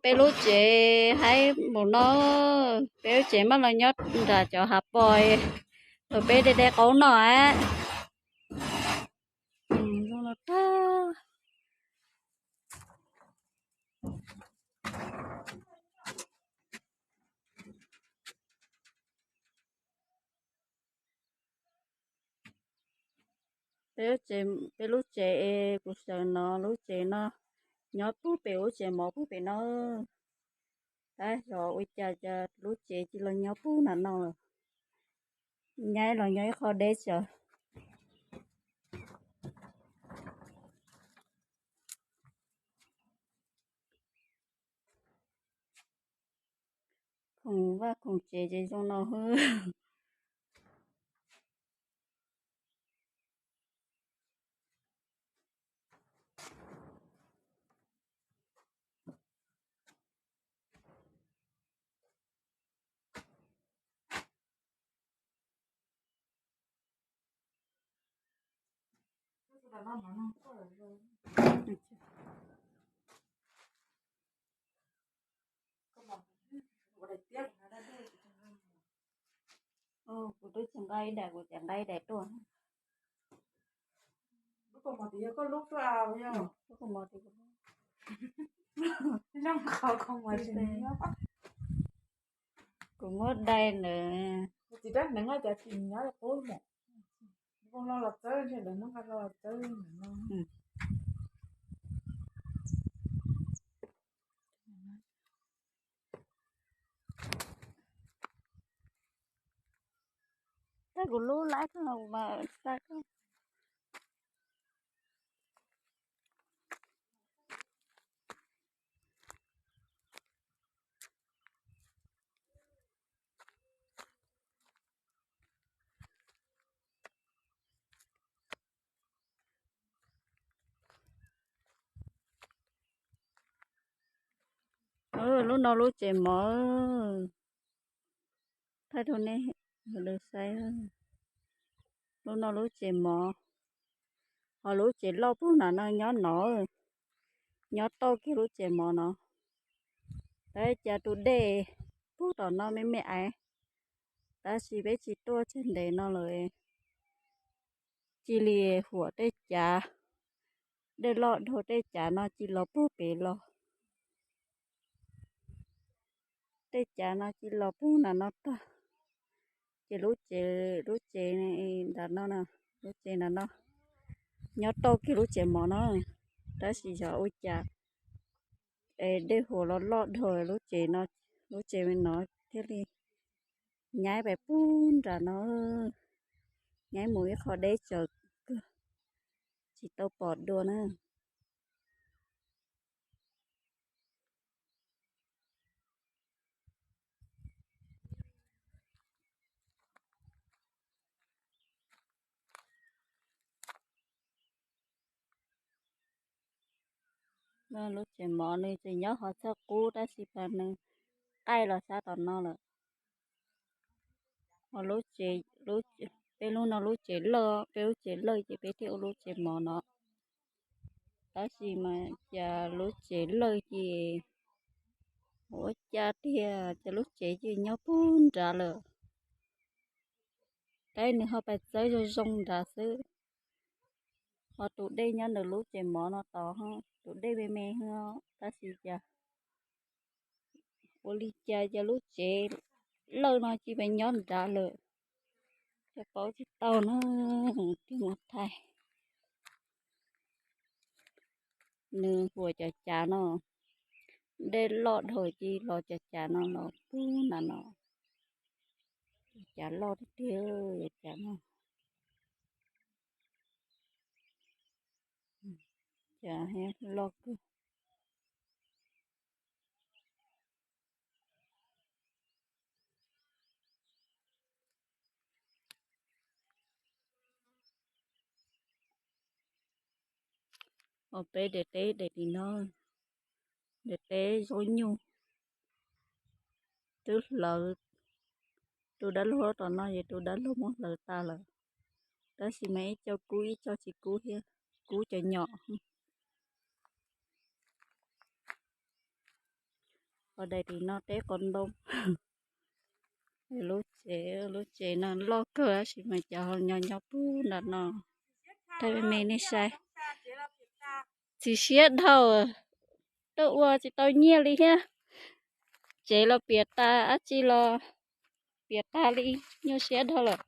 Peb lub tsev haib mus no, peb lub tsev mas los nyob nram cov hav pos thaum peb de de qaub no a. Peb lub tsev, peb lub tsev es kuv sawv no, lub tsev no nyob puag pem lub tsev mov puag pem no. Tab xyov ua cas cas lub tsev cia los nyob puag nram no lawm. Nyaib los nyob ib qho deb tsawv. Khoom vaj khoom tsev ces zoo no xwb. Kuv twb tsis nqa ib daim, kuv tseem nqa ib daim tuaj. Kuv muab dai ntawd. Tab kuv lub laib koj mas xa koj. Lub no lub tsev mov. Thaij rau nej sawv daws saib. Lub no lub tsev mov, ho lub tsev loj puag nram no nyob no, nyob tauj kiag lub tsev mov no. Tab sis cas tus dej puag tom no me me aiv, tab sis peb tsis tuaj tseg ntev no lawm, cia li huam tej cav, dej loj dhau tej cav no cia los puag pem los. Tej cav no cia los puag nram no tag, ces lub tsev, lub tsev nram no, lub tsev nram no nyob tauj kiag lub tsev mov no, tab sis xyov ua cas es dej huam los loj dhau lub tsev no, lub tsev no thiaj li nyaib pem puag nram no, nyaib mus ib qho deb tsawv kawg, tsis tau pom dua na. Lub tsev mov nws tseem nyob qhov txaj qub tab sis mas nws qaij los sab tom no lawm. Ho lub tsev, peb lub no lub tsev lawj, peb lub tsev lawj ces peb thiaj ua lub tsev mov no. Tab sis mas cas lub tsev lawj ces ua cas tiag ces lub tsev ces nyob puag nrad lawm. Tab nws ho pais txawb zoo zoo nrad xwb. Ho tus dej nyob ntawm lub tsev mov no tod, tus dej me me, tab sis cas ua li cas ces lub tsev lawj no cia pes nyob nrad lawm. Tsis paub tsis tau na, tig mus thaij. Nws huam cov cav no, dej loj dhau cia los cov cav no los puag nram no. Cav loj tiag tiag, cav no, cav loj kawg. Peb daim teb daim tim no, daim teb zaub nyuj, twb hlawv, tus dab laug tom no ces tus dab laug muab hlawv tas lawm, tab sis mas ib co kub ib co tsis kub thiab, kub cov nyom. Qhov daim tim no teb qos ntoo. Lub tsev, lub tsev no loj kawg tab sis mas cov ho nyob nyob pug nram no. Thaij me me nej saib. Txiv siab dhau, tuaj ua tsis tau nyiaj li thiab. Tsev los piam tas, dab tsi los piam tas li, nyuaj siab dhau lawm.